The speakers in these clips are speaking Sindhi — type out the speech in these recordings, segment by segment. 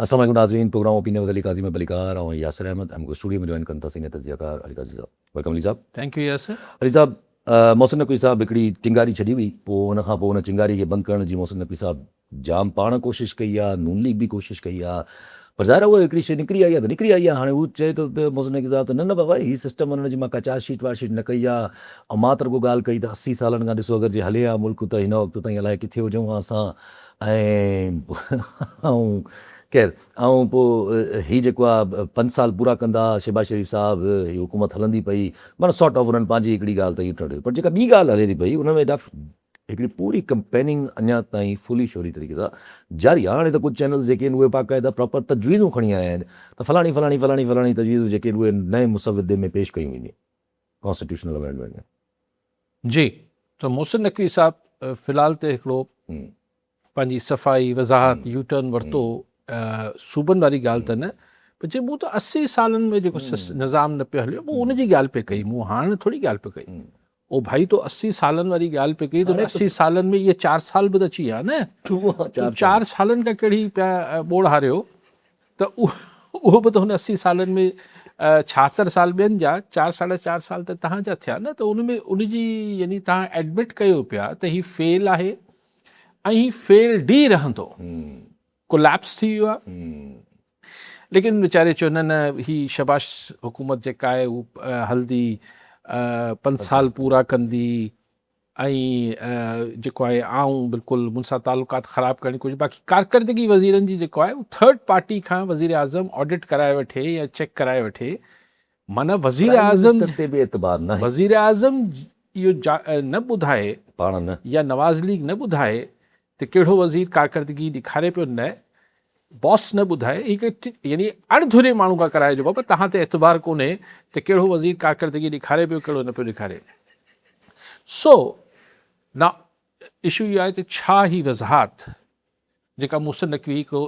السلام عليڪم ناظرين programme opinion with Ali Qazi ۾ ڀليڪار آئون ياسر احمد ۽ مون کي اسٽوڊيو ۾ جوائن ڪن ٿا سينيئر تجزيه ڪار علي قاضي صاحب welcome Ali صاحب. Thank you Yasir. Ali صاحب محسن نقوي صاحب هڪڙي چنگاري ڇڏي هئي پوء ان کان پوء ان چنگاري کي بند ڪرڻ جي محسن نقوي صاحب جام پاڻ ڪوشش ڪئي آ نون ليگ به ڪوشش ڪئي آ پر ظاهر آ اها هڪڙي شي نڪري آئي آ ته نڪري آئي آ هاڻي هو چئي ٿو پيو محسن نقوي صاحب ته نه نه بابا هي سسٽم وڃڻ جي مان ڪا چارج شيٽ وارج شيٽ نه ڪئي آ ۽ مان ته رڳو ڳالهه ڪئي ته 80 سالن کان ڏسو اگر جي هلي آ ملڪ ته هن وقت تائين الائي ڪٿي هجون ها اسان ۽ آئون خير آئون پوء هي جيڪو آ پنج سال پورا ڪندا شهباز شريف صاحب هي حڪومت هلندي پئي معنيٰ سارٽ آف انهن پنهنجي هڪڙي ڳالهه ته يوٽرن پر جيڪا ٻي ڳالهه هلي ٿي پئي ان ۾ ڊف هڪڙي پوري ڪمپيننگ اڃا تائين فلي شوري طريقي سان جاري آ هاڻي ته ڪجهه چينلز جيڪي آهن اهي باقاعده پراپر تجويزون کڻي آيا آهن ته فلاڻي فلاڻي فلاڻي فلاڻي تجويزون جيڪي آهن اهي نئين مسودي ۾ پيش ڪيون وينديون ڪانسٽيٽيوشنل امينڊمينٽ ۾. جي ته محسن نقوي صاحب في الحال ته هڪڙو پنهنجي صفائي وضاحت يو ٽرن ورتو صوبن واري ڳالهه ته نه پر چي مون ته 80 سالن ۾ جيڪو نظام نه پيو هليو مون ان جي ڳالهه پئي ڪئي مون هاڻ ٿوري ڳالهه پئي ڪئي او ڀائي تو 80 سالن واري ڳالهه پئي ڪئي ته 80 سالن ۾ اهي 4 سال به ته اچي ويا نه 4 سالن کان ڪهڙي پيا ٻوڙ هاريو ته اهو به ته هن 80 سالن ۾ 76 سال ٻين جا چار ساڍا چار سال ته تهان جا ٿيا نه ته ان ۾ ان جي يعني تهان ايڊمٽ ڪيو پيا ته هي فيل آهي ۽ هي فيل ڊي رهندو ڪولاپس ٿي ويو آهي ليڪن ويچاري چيو نه نه هي شباش حڪومت جيڪا آهي هو هلدي پنج سال پورا ڪندي ۽ جيڪو آهي آئون بلڪل مون سان تعلقات خراب ڪرڻ جي ڪوشش باقي ڪارڪردگي وزيرن جي جيڪو آهي ٿرڊ پارٽي کان وزير اعظم آڊٽ ڪرائي وٺي يا چيڪ ڪرائي وٺي معنی وزير اعظم تي به اعتبار ناهي وزير اعظم اهو نه ٻڌائي پاڻ نه يا نواز ليگ نه ٻڌائي ته ڪهڙو وزير ڪارڪردگي ڏيکاري پيو نه باس نه ٻڌائي هي ڪي يعني اڻ ڌري ماڻهو کان ڪرائي جو بابا تهان تي اعتبار ڪونهي ته ڪهڙو وزير ڪارڪردگي ڏيکاري پيو ڪهڙو نه پيو ڏيکاري سو نا اشو اهو آهي ته ڇا هي وضاحت جيڪا محسن نقوي هڪڙو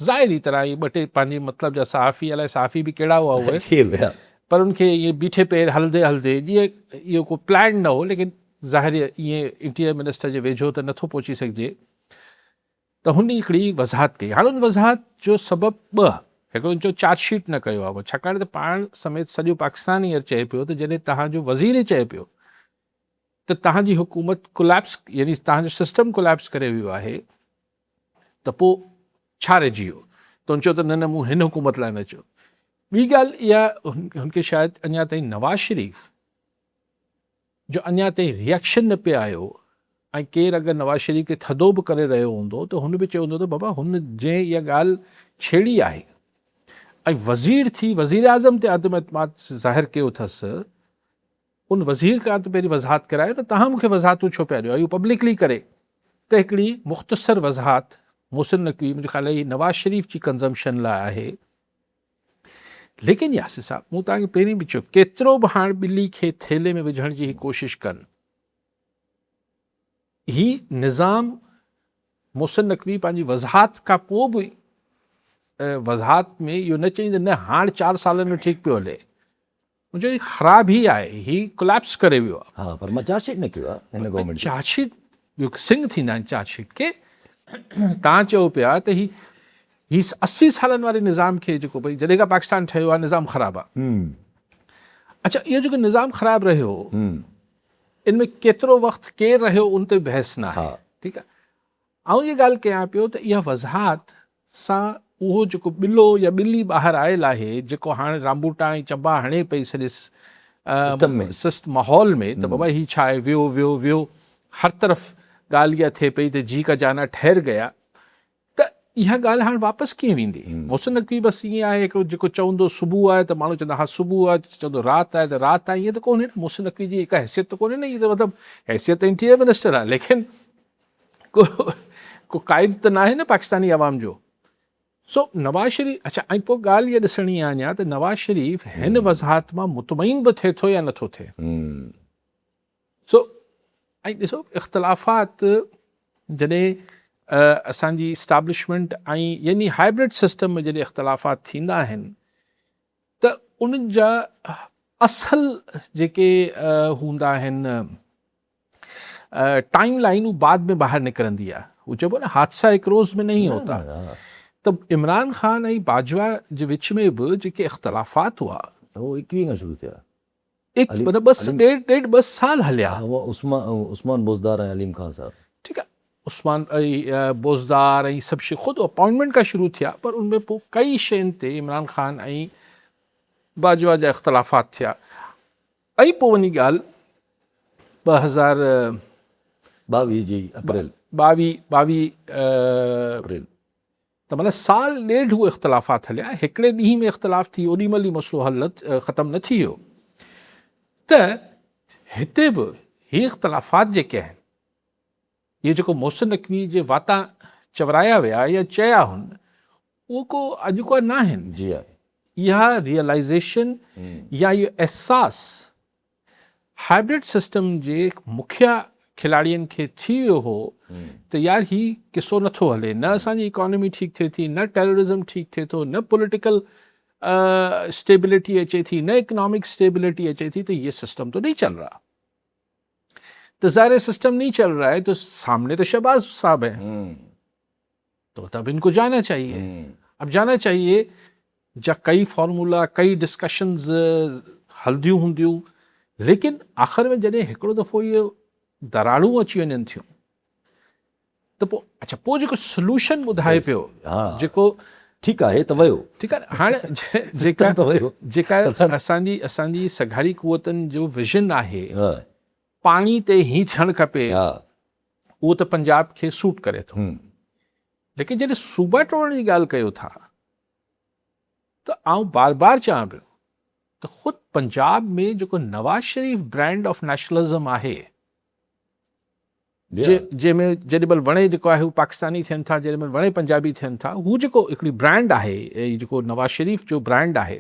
ظاهري طرح ائين ٻه ٽي پنهنجي مطلب جا صحافي الائي صحافي به ڪهڙا هئا اهي کير ويا پر ان کي ائين بيٺي پير هلندي هلندي جيئن اهو ڪو پلان نه هو ليڪن ظاهر ائين انٽيريئر منسٽر جي ويجهو ته نٿو پهچي سگهجي ته هن هڪڙي وضاحت ڪئي هاڻي ان وضاحت جو سبب ٻه هڪڙو هن چيو چارج شيٽ نه ڪيو آهي ڇاڪاڻ ته پاڻ سميت سڄو پاڪستان هينئر چئي پيو ته جڏهن توهان جو وزير چئي پيو ته توهان جي حڪومت ڪوليپس يعني توهان جو سسٽم ڪوليپس ڪري ويو آهي ته پوء ڇا رهجي ويو؟ ته هن چيو ته نه نه مون هن حڪومت لاء نه چيو. ٻي ڳالهه اها هن کي شايد اڃا تائين نواز شريف جو اڃا تائين ريئڪشن نه پئي آيو ۽ ڪير اگر نواز شريف کي ٿڌو به ڪري رهيو هوندو ته هن به چيو هوندو ته بابا هن جنهن اها ڳالهه ڇيڙي آهي ۽ وزير ٿي وزيراعظم تي عدم اعتماد ظاهر ڪيو اٿس ان وزير کان ته پهرين وضاحت ڪرايو نه توهان مون کي وضاحتون ڇو پيا ڏيو اهو پبلڪلي ڪري ته هڪڙي مختصر وضاحت محسن نقوي منهنجو خيال آهي نواز شريف جي ڪنزمشن لاء آهي ليڪن ياسر صاحب مون توهان کي پهرين به چيو ڪيترو به هاڻ ٻلي کي ٿيلهي ۾ وجهڻ جي هي ڪوشش ڪن هي نظام محسن نقوي پنهنجي وضاحت کان پوء به وضاحت ۾ اهو نه چئي نه هاڻ چار سالن ۾ ٺيڪ پيو هلي منهنجو هي خراب ئي آهي هي ڪوليپس ڪري ويو آهي. ها پر مان چارج شيٽ نه ڪيو آهي هن گورنمينٽ جي. چارج شيٽ ٻيو سنگ ٿيندا آهن چارج شيٽ کي تان چئو پيا ته هي هي 80 سالن واري نظام کي جيڪو ڀئي جڏهن کان پاڪستان ٺهيو آهي نظام خراب آهي اڇا اهو جيڪو نظام خراب رهيو ان ۾ ڪيترو وقت ڪير رهيو ان تي بحث نه آهي ٺيڪ آهي آئون اها ڳالهه ڪيان پيو ته اها وضاحت سان اهو جيڪو ٻلو يا ٻلي ٻاهر آيل آهي جيڪو هاڻ رانبوٽا ۽ چنبا هڻي پئي سڄي سست ماحول ۾ ته بابا هي ڇا آهي ويو ويو ويو هر طرف ڳالهه اها ٿئي پئي ته جي ڪا جانا ٺهر گيا ته اها ڳالهه هاڻ واپس ڪيئن ويندي؟ محسن نقوي بس ائين آهي هڪڙو جيڪو چوندو صبح آهي ته ماڻهو چوندا ها صبح آهي چوندو رات آهي ته رات آهي ائين ته ڪونهي نه محسن نقوي جي هڪ حيثيت ته ڪونهي نه ائين ته مطلب حيثيت ته انٽيريئر منسٽر آهي ليڪن ڪو ڪو قائد ته ناهي نه پاڪستاني عوام جو سو نواز شريف اڇا ۽ پوء ڳالهه اها ڏسڻي آهي اڃا ته نواز شريف هن وضاحت مان مطمئن به ٿئي ٿو يا نٿو ٿئي سو ۽ ڏسو اختلافات جڏهن اسان جي اسٽابلشمينٽ ۽ يعني هائبرڊ سسٽم ۾ جڏهن اختلافات ٿيندا آهن ته انهن جا اصل جيڪي هوندا آهن ٽائيم لائين هو بعد ۾ ٻاهر نڪرندي آهي هو چئبو نه حادثه هڪ روز ۾ نہیں هوتا. ته عمران خان ۽ باجوا جي وچ ۾ به جيڪي اختلافات هئا. اهو ايڪويهه کان شروع ٿيا. ايڪ معنيٰ ٻه ڏيڍ ڏيڍ ٻه سال هليا. ها اهو عثمان عثمان بوزدار ۽ عليم خان صاحب. ٺيڪ آ عثمان ۽ بوزدار ۽ سڀ شي خود اپائنٽمينٽ کان شروع ٿيا پر ان ۾ پوء ڪئي شين تي عمران خان ۽ باجوا جا اختلافات ٿيا ۽ پوء وڃي ڳالهه 2000. 22 جي اپريل. 22 22 اپريل. ته معنيٰ سال ڏيڍ اهي اختلافات هليا، هڪڙي ڏينهن ۾ اختلاف ٿي اوڏي مهل ئي مسئلو حل نه ختم نه ٿي ويو ته هتي به هي اختلافات جيڪي آهن اهي جيڪو محسن نقوي جي واتان چورايا ويا يا چيا هن اهو ڪو اڄ ڪو ناهن. جي ها. اها ريئلائيزيشن يا اهو احساس هائبرڊ سسٽم جي مکيه کلاڙين کي ٿي ويو هو ته يار هي قصو نٿو هلي، نه اسان جي اڪانومي ٺيڪ ٿئي ٿي، نه ٽيررزم ٺيڪ ٿئي ٿو، نه پوليٽيڪل اسٽيبلٽي اچي ٿي، نه اڪنامڪ اسٽيبلٽي اچي ٿي ته يي سسٽم تو نهين چل رها. ته ظاهر هي سسٽم نهين چل رها هي تو سامني تو شهباز صاحب هين تو تب ان کو جانا چاهيي. اب جانا چاهيي جا ڪئي فارمولا ڪئي ڊسڪشنز هلنديون هونديون ليڪن آخر ۾ جڏهن هڪڙو دفعو اهي دراڙون اچي وڃن ٿيون ته پوء اڇا پوء جيڪو سلوشن ٻڌائي پيو جيڪو ٺيڪ آهي ته ويو ٺيڪ آهي هاڻي جيڪا جيڪا اسان جي اسان جي سگهاري قوتن جو ويزن آهي پاڻي تي هي ٿيڻ کپي اهو ته پنجاب کي سوٽ ڪري ٿو ليڪن جڏهن صوبا ٽوڙڻ جي ڳالهه ڪيو ٿا ته آئون بار بار چوان پيو ته خود پنجاب ۾ جيڪو Nawaz Sharif brand of nationalism آهي جنهن ۾ جيڏي مهل وڻي جيڪو آهي هو پاڪستاني ٿين ٿا جيڏي مهل وڻي پنجابي ٿين ٿا هو جيڪو هڪڙي برانڊ آهي جيڪو نواز شريف جو برانڊ آهي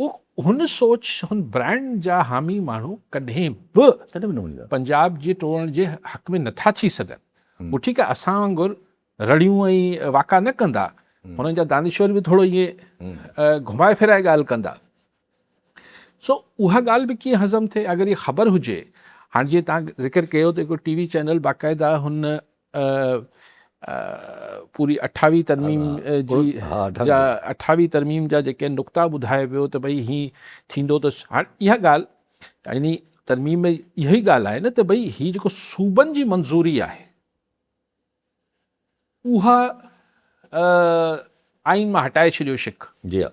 اهو هن سوچ هن برانڊ جا حامي ماڻهو ڪڏهن به پنجاب جي ٽوڙڻ جي حق ۾ نٿا ٿي سگهن هو ٺيڪ آهي اسان وانگر رڙيون ۽ واڪا نه ڪندا، هنن جا دانشور به ٿورو ائين گهمائي ڦيرائي ڳالهه ڪندا. سو اها ڳالهه به ڪيئن هضم ٿئي اگر هي خبر هجي. هاڻ جيئن توهان ذڪر ڪيو ته هڪڙو ٽي وي چينل باقاعده هن پوري اٺاويهه ترميم جي جا اٺاويهه ترميم جا جيڪي نقطا ٻڌائي پيو ته ڀئي هي ٿيندو ته هاڻ اها ڳالهه يعني ترميم ۾ اها ئي ڳالهه آهي نه ته ڀئي هي جيڪو صوبن جي منظوري آهي اها آئين مان هٽائي ڇڏيو شق. جي ها.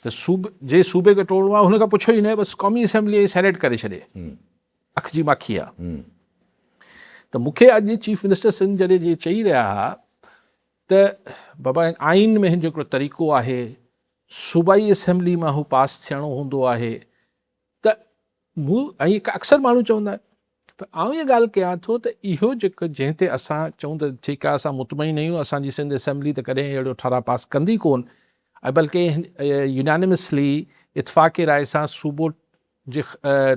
ته صوب جي صوبي کي ٽوڙڻو آهي هن کان پڇو ئي نه بس قومي اسيمبلي ۽ سينيٽ ڪري ڇڏي. اک جي ماکي آ. ته مون کي اڄ چيف منسٽر سنڌ جڏهن جي چئي رهيا ها ته بابا آئين ۾ هن جو هڪڙو طريقو آهي صوبائي اسيمبلي مان هو پاس ٿيڻو هوندو آهي ته مون ۽ اڪثر ماڻهو چوندا آهن پر آئون اها ڳالهه ڪيان ٿو ته اهو جيڪو جنهن تي اسان چئون ته ٺيڪ آهي اسان مطمئن آهيون اسان جي سنڌ اسيمبلي ته ڪڏهن اهڙو ٺهراء پاس ڪندي ڪون ۽ بلڪه يونانيمسلي اتفاق راء سان صوبو جي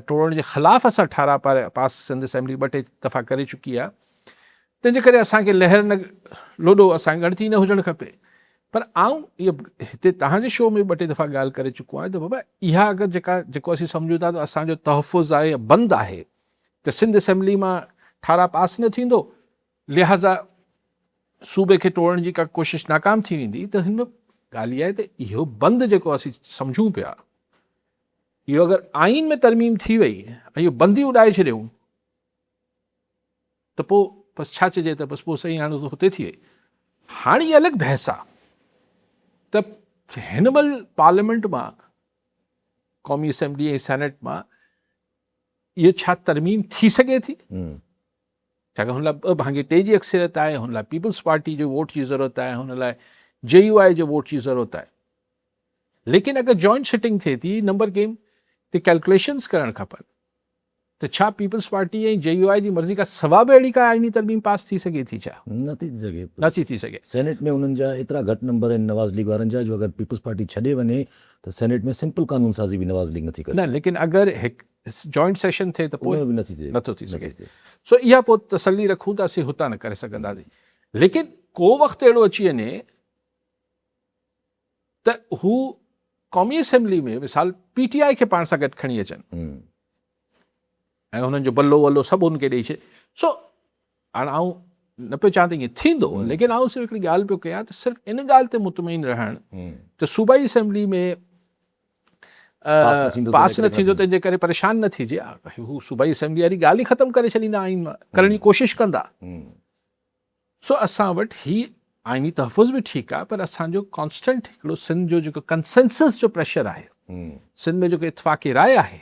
ٽوڙڻ جي خلاف اسان ٺهراء پاس سنڌ اسيمبلي ٻه ٽي دفعا ڪري چڪي آهي تنهن جي ڪري اسان کي لهر نه لوڏو اسان کي ڳڻتي نه هجڻ کپي پر آئون هتي توهان جي شو ۾ ٻه ٽي دفعا ڳالهه ڪري چڪو آهيان ته بابا اها اگر جيڪا جيڪو اسين سمجهون ٿا ته اسان جو تحفظ آهي يا بند آهي ته سنڌ اسيمبلي مان ٺهراء پاس نه ٿيندو لهٰذا صوبي کي ٽوڙڻ جي ڪا ڪوشش ناڪام ٿي ويندي ته هن ۾ ڳالهه اها آهي ته اهو بند جيڪو اسين سمجهون پيا اهو اگر آئين ۾ ترميم ٿي وئي ۽ اهو بند ئي اڏائي ڇڏيون ته پوء بس ڇا چئجي ته بس پوء سائين هاڻي ته هتي ٿي وئي. هاڻي هي الڳ بحث آ ته هن مهل پارليامينٽ مان قومي اسيمبلي ۽ سينيٽ مان اهو ڇا ترميم ٿي سگهي ٿي؟ ڇاڪاڻ هن لاء ٻه ڀاڱي ٽي جي اڪثريت آهي، هن لاء پيپلز پارٽي جو ووٽ جي ضرورت آهي، هن لاء جي يو آء جي ووٽ جي ضرورت آهي. ليڪن اگر جوائنٽ سٽنگ ٿئي ٿي نمبر گيم تي ڪيلڪوليشنز ڪرڻ کپن. ته ڇا پيپلز پارٽي ۽ جي يو آء جي مرضي کان سوا به اهڙي ڪا آئيني ترميم پاس ٿي سگهي ٿي ڇا؟ نه ٿي ٿي سگهي. نه ٿي ٿي سگهي. سينيٽ ۾ انهن جا ايترا گهٽ نمبر آهن نواز ليگ وارن جا جو اگر پيپلز پارٽي ڇڏي وڃي ته سينيٽ ۾ سمپل قانون سازي به نواز ليگ نه ٿي ڪري نه سگهي. ليڪن اگر هڪ جوائنٽ سيشن ٿئي ته پوء ان ۾ به نه ٿي ٿئي. نه ٿو ٿي سگهي. سو اها پوء تسلي رکون ته اسين هتان نه ڪري سگهنداسين. ليڪن ڪو وقت اهڙو اچي وڃي ته هو قومي اسيمبلي ۾ مثال پي ٽي آء کي پاڻ سان گڏ کڻي اچن ۽ هنن جو بلو ولو سڀ هن کي ڏئي ڇڏي. سو هاڻ آئون نه پيو چوان ته ائين ٿيندو ليڪن آئون صرف هڪڙي ڳالهه پيو ڪيان ته صرف ان ڳالهه تي مطمئن رهڻ ته صوبائي اسيمبلي ۾ پاس نه ٿيندو تنهن جي ڪري پريشان نه ٿيجي، هو صوبائي اسيمبلي واري ڳالهه ئي ختم ڪري ڇڏيندا آئين مان ڪرڻ جي ڪوشش ڪندا. سو اسان وٽ هي آئيني تحفظ به ٺيڪ آهي پر اسان جو ڪانسٽنٽ هڪڙو سنڌ جو جيڪو ڪنسنسس جو پريشر آهي، سنڌ ۾ جيڪو اتفاق راء آهي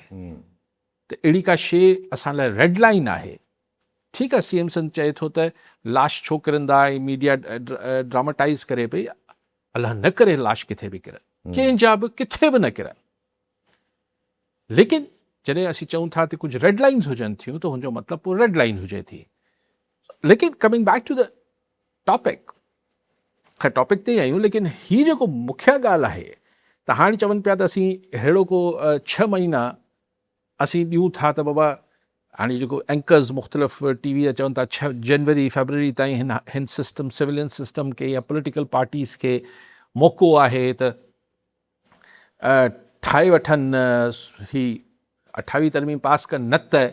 ته اهڙي ڪا شيء اسان لاء ريڊ لائين آهي. ٺيڪ آهي سي ايم سنڌ چئي ٿو ته لاش ڇو ڪرندا ۽ ميڊيا ڊراماٽائيز ڪري پئي، الله نه ڪري لاش ڪٿي به ڪرن، ڪنهن جا به ڪٿي به نه ڪرن. ليڪن جڏهن اسين چئون ٿا ته ڪجهه ريڊ لائنز هجن ٿيون ته هن جو مطلب پوء ريڊ لائين هجي ٿي. ليڪن coming back to the topic, خير ٽاپڪ تي ئي آهيون، ليڪن هي جيڪو مکيه ڳالهه آهي ته هاڻي چون پيا ته اسين ههڙو ڪو ڇهه مهينا اسين ڏيون ٿا ته بابا هاڻي جيڪو اينڪرز مختلف ٽي وي جا چون ٿا ڇهه جنوري فيبروري تائين هن هن سسٽم سويلين سسٽم کي يا پوليٽيڪل پارٽيز کي موقعو آهي ته ٺاهي وٺن هي اٺاويهه ترميم پاس ڪن نه ته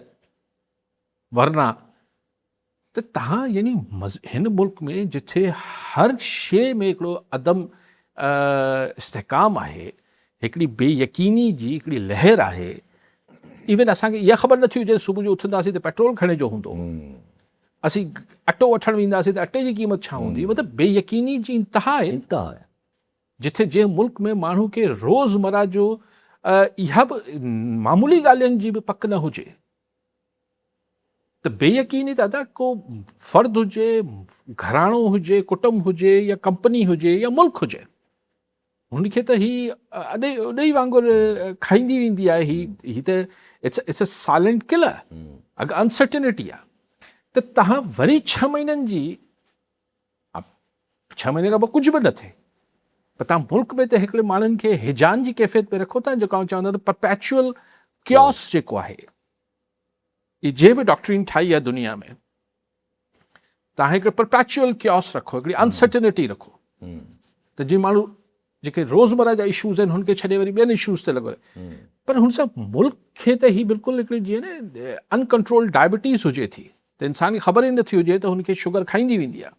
ورنه ته تهان يعني هن ملڪ ۾ جٿي هر شيء ۾ هڪڙو عدم استحڪام آهي، هڪڙي بي يقيني جي هڪڙي لهر آهي، ايون اسان کي اها خبر نٿي هجي صبح جو اٿنداسين ته پيٽرول گهڻي جو هوندو، اسين اٽو وٺڻ وينداسين ته اٽي جي قيمت ڇا هوندي، مطلب بي يقيني جي انتها آهي. جٿي جنهن ملڪ ۾ ماڻهو کي روزمره جو اها به معمولي ڳالهين جي به پڪ نه هجي ته بي يقيني ته ادا ڪو فرد هجي، گهراڻو هجي، ڪٽنب هجي يا ڪمپني هجي يا ملڪ هجي هن کي ته هي اڏي اڏئي وانگر کائيندي ويندي آهي. هي هي ته it's it's a silent killer اگر انسرٽنٽي آهي ته تهان وري 6 مهينن جي، 6 مهيني کان پوء ڪجهه به نه ٿئي پر تهان ملڪ ۾ ته هڪڙي ماڻهن کي هيجان جي ڪيفيت ۾ رکو ٿا جيڪو آئون چوندو ته پرپيچوئل ڪيوس جيڪو آهي هي جنهن به ڊاڪٽرين ٺاهي آهي دنيا ۾ تهان هڪڙي پرپيچوئل ڪيوس رکو، هڪڙي انسرٽنٽي رکو ته جي ماڻهو جيڪي روزمره جا اشوز آهن هن کي ڇڏي وري ٻين اشوز تي لڳو رهي پر هن سان ملڪ کي ته هي بلڪل هڪڙي جيئن نه ان ڪنٽرول ڊائبٽيز هجي ٿي ته انسان کي خبر ئي نٿي هجي ته هن کي شگر کائيندي ويندي آهي.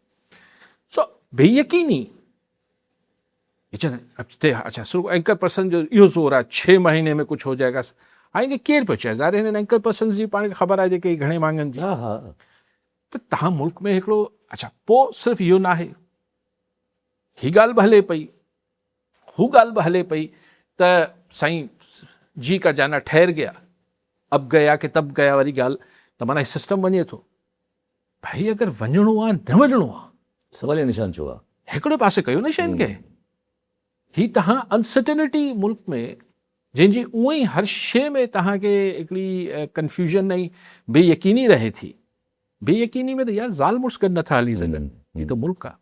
سو بي يقيني اچھا سو اینکر پرسن جو اهو زور آهي 6 مهيني ۾ ڪجهه هو جائي گا. هاڻي کي ڪير پيو چئي؟ ظاهر هنن اینکر پرسنز جي پاڻ کي خبر آهي جيڪي گهڻي مانگن جي ته تهان ملڪ ۾ هڪڙو اچھا پوء صرف اهو ناهي، هي ڳالهه به هلي پئي، هو ڳالهه به هلي پئي ته سائين جي ڪا جانا ٺهر گيا اب گيا ڪي تب گيا واري ڳالهه ته معنيٰ هي سسٽم وڃي ٿو. ڀائي اگر وڃڻو آ نه وڃڻو آ. سواليه نشان ڇو آ؟ هڪڙي پاسي ڪيو نه شين کي. هي تهان انسرٽنٽي ملڪ ۾ جنهن جي اونئن ئي هر شي ۾ تهان کي هڪڙي ڪنفيوژن ۽ بي يقيني رهي ٿي. بي يقيني ۾ ته يار زال مڙس گڏ نٿا هلي سگهن، هي ته ملڪ آ.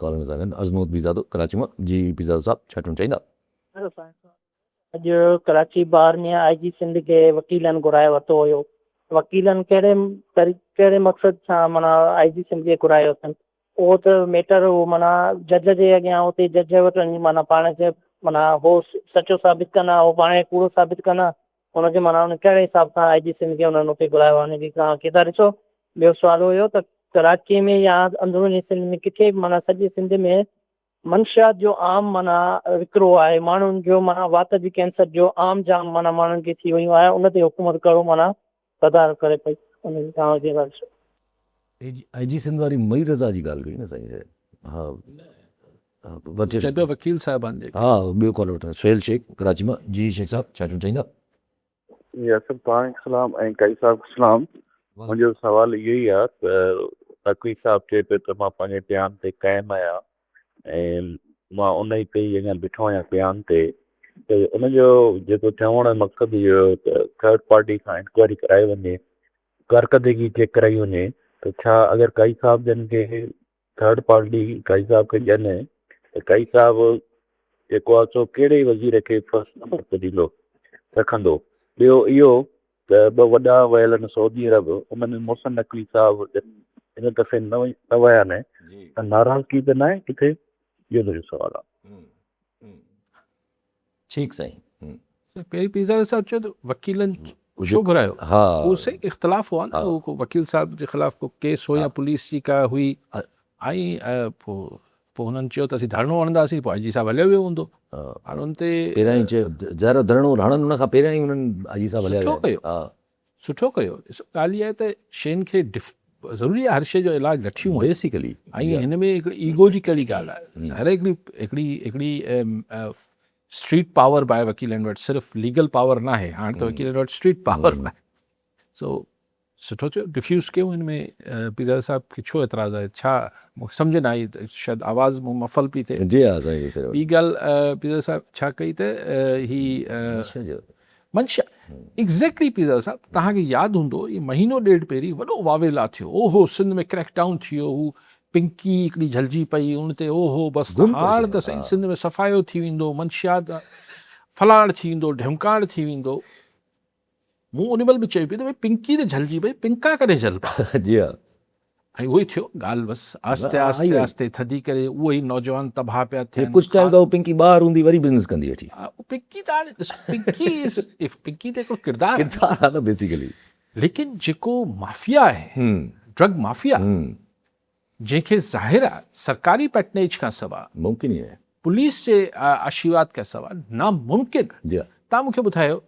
ڪالر سان گڏ عظمت پيرزادو ڪراچي مان. جي پيرزادو صاحب ڇا چوڻ چاهيندا؟ اڄ ڪراچي بار ۾ آء جي سنڌ کي وڪيلن گهرائي ورتو هيو، وڪيلن ڪهڙي ڪهڙي مقصد سان معنيٰ آء جي سنڌ کي گهرايو اٿن، اهو ته ميٽر هو معنيٰ جج جي اڳيان اتي جج وٽ وڃي معنيٰ پاڻ کي معنيٰ هو سچو ثابت ڪندا هو پاڻ کي ڪوڙو ثابت ڪندا، ان کي معنيٰ ان ڪهڙي حساب سان آء جي سنڌ کي انهن اتي گهرايو آهي ان جي توهان کي ٿا ڏسو. ٻيو سوال اهو هيو ته ڪراچي ۾ يا اندروني سنڌ ۾ ڪٿي به معنيٰ سڄي سنڌ ۾ منشيات جو عام معنيٰ وڪرو آهي، ماڻهن جو معنيٰ وات جي ڪينسر جو عام جام معنيٰ ماڻهن کي ٿي ويون آهي ان تي حڪومت ڪهڙو معنيٰ تدارڪ ڪري پئي ان جي توهان کي ٿا ڏسو. آء جي سنڌ واري مئي رضا جي ڳالهه ڪئي نه سائين ها. چئي پيو وڪيل صاحبان جي. ها ٻيو ڪالر وٺان سهيل شيخ ڪراچي مان. جي شيخ صاحب ڇا چوڻ چاهيندا. جي اسد توهان کي سلام ۽ قائي صاحب کي سلام. منهنجو سوال اهو ئي آهي ته نقوي صاحب چئي پيو ته مان پنهنجي بيان تي قائم آهيان ۽ مان ان ئي تي ئي اڃا بيٺو آهيان بيان تي ته ان جو جيڪو چوڻ جو مقصد اهو هيو ته ٿرڊ پارٽي کان انڪوائري ڪرائي وڃي ڪارڪردگي چيڪ ڪرائي وڃي ته ڇا اگر قائي صاحب جن کي ٿرڊ پارٽي قائي صاحب کي ڏين ته قائي صاحب جيڪو آهي سو ڪهڙي وزير کي فرسٽ نمبر تي ڏيندو رکندو. ٻيو اهو ته ٻه وڏا ويل آهن سعودي عرب ان ۾ محسن نقوي صاحب جن هن دفعي نه ويا آهن ته ناراضگي ته ناهي ڪٿي اهو منهنجو سوال آهي. ٺيڪ سائين. پهرين پيرزاده صاحب چيو ته وڪيلن ڇو گهرايو؟ ها. اهو سائين اختلاف هئا نه اهو ڪو وڪيل صاحب جي خلاف ڪو ڪيس هو يا پوليس جي ڪا هئي ۽ پوء پوء هنن چيو ته اسين ڌرڻو هڻنداسين پوء آء جي صاحب هليو ويو هوندو هاڻ ان تي پهريان ئي چيو ظاهر آهي ڌرڻو هڻن ان کان پهريان ئي انهن آء جي صاحب هليا سٺو ويا ڪيو ها. سٺو ڪيو ڏسو ڳالهه اها آهي ته شين کي ڊف ضروري آهي هر شيء جو علاج لٺيون آهن بيسيڪلي ۽ هن ۾ هڪڙي ايگو جي ڪهڙي ڳالهه آهي ظاهر آهي هڪڙي هڪڙي هڪڙي اسٽريٽ پاور به آهي وڪيلن وٽ صرف ليگل پاور ناهي هاڻ ته وڪيلن وٽ اسٽريٽ پاور به آهي سو سٺو ٿيو ڊفيوز ڪيو هن ۾ پيرزاده صاحب کي ڇو اعتراض آهي ڇا مون کي سمجهه نه آئي شايد آواز مون مفل پي ٿئي جي ها سائين ٻي ڳالهه پيرزاده صاحب ڇا ڪئي ته هي منشا، ايگزيڪٽلي پيرزاده صاحب توهان کي ياد هوندو اهي مهينو ڏيڍ پهرين وڏو واويلا ٿيو اوهو سنڌ ۾ ڪريڪ ڊائون ٿي ويو هو پنڪي هڪڙي جهلجي پئي ان تي اوهو بس گم ڪري هاڻ ڇڏيو ته سائين ها. سنڌ ۾ صفايو ٿي ويندو منشيات فلاڻ ٿي ويندو ڍمڪاڻ ٿي ويندو مون ان مهل به چيو پئي ته ڀئي پنڪي ته جهلجي پئي پنڪا ڪڏهن جهلبا جي ها. ۽ اهو ئي ٿيو ڳالهه بس آهستي آهستي آهستي ٿڌي ڪري اهي ئي نوجوان تباهه پيا ٿين. ڪجهه ٽائيم کان پوء پنڪي ٻاهر هوندي وري بزنس ڪندي ويٺي. پنڪي ته هاڻي ڏسو پنڪي از اف پنڪي ته هڪڙو ڪردار آهي. ڪردار آهي نه بيسيڪلي. ليڪن جيڪو مافيا آهي ڊرگ مافيا جنهن کي ظاهر آهي سرڪاري پيٽنيج کان سوا ممڪن ئي ناهي. پوليس جي آشيرواد کان سوا ناممڪن. جي ها. تان مون کي ٻڌايو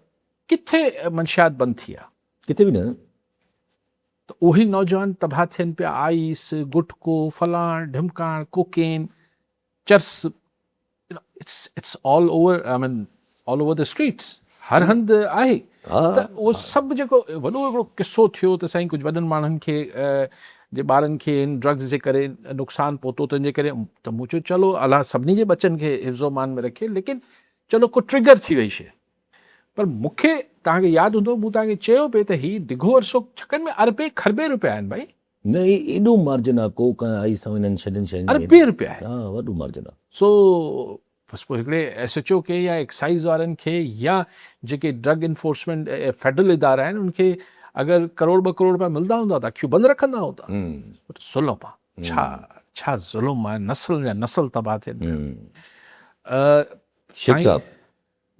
ڪٿي منشيات بند ٿي آهي؟ ڪٿي به نه. ته اهي نوجوان تباهه ٿين پيا، آئيس، گٽڪو، فلاڻ، ڍمڪاڻ، ڪوڪين، چرس، it's it's all over I mean all over the streets هر هنڌ آهي ته اهو سڀ جيڪو وڏو هڪڙو قصو ٿيو ته سائين ڪجهه وڏن ماڻهن کي جي ٻارن کي ان ڊرگز جي ڪري نقصان پهتو تنهن جي ڪري ته مون چيو چلو الله سڀني جي ٻچن کي حفظ و امان ۾ رکي ليڪن چلو ڪو ٽرگر ٿي وئي شي پر مون کي توهان کي ياد هوندو مون توهان کي چيو پئي ته هي ڊگهو عرصو ڇڪن ۾ اربين کربين روپيا آهن ڀائي. نه هي ايڏو مارجن آ ڪو ڪنهن آئي سان انهن شين شين ۾ اربين روپيا آهن. ها وڏو مارجن آ. سو بس پوء هڪڙي ايس ايڇ او کي يا ايڪسائيز وارن کي يا جيڪي ڊرگ انفورسمينٽ فيڊرل ادارا آهن انهن کي اگر ڪروڙ ٻه ڪروڙ روپيا ملدا هوندا ته اکيون بند رکندا هوندا. پر ظلم آ ڇا ڇا ظلم آ نسل جا نسل تباهه ٿين پيا. شيخ صاحب